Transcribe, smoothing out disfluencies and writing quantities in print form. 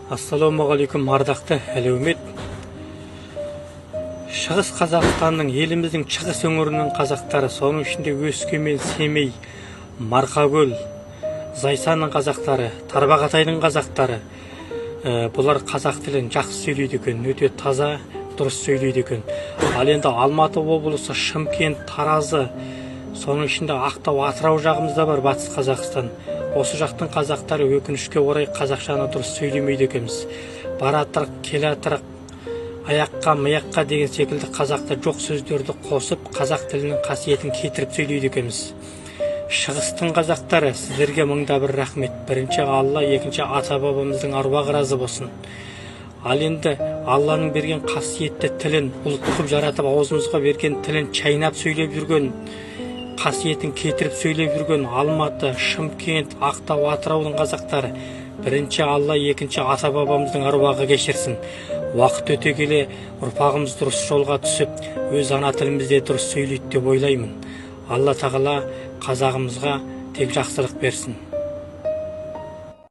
Ассалаумағалейкум, ардақты әлеумет. Шығыс Қазақстанның, еліміздің шығыс өңірінің қазақтары, соның ішінде Өскемен, Семей, Марқакөл, Зайсанның қазақтары, Тарбағатайдың қазақтары, бұлар қазақ тілін жақсы сөйлейді екен, өте таза, дұрыс сөйлейді екен. Ал енді Алматы облысы, Шымкент, Таразы, соның ішінде Ақтау, Атырау жағымызда бар, Батыс Қазақстан. Осы жақтың қазақтары, өкінішке орай, қазақшаны дұрыс сөйлемейді екенбіз. Баратырық, келатырық, аяққа, мияққа деген секілді қазақта жоқ сөздерді қосып, қазақ тілінің қасиетін кетіріп сөйлейді екенбіз. Шығыстың қазақтары, сіздерге мыңда бір рахмет. Бірінші Алла, екінші ата бабамыздың аруағы разы болсын. Ал енді Алланың берген қасиетті тілін, ұлт қылып жаратып аузымызға берген тілін шайнап сөйлеп жүрген, қасиетін кетіріп сөйлеп жүрген Алматы, Шымкент, Ақтау, Атыраудың қазақтары, бірінші Алла, екінші ата бабамыздың аруағы кешірсін. Уақыт өте келе ұрпағымыз дұрыс жолға түсіп, өз ана тілімізде дұрыс сөйлейді деп ойлаймын. Алла тағала қазағымызға тек жақсылық берсін.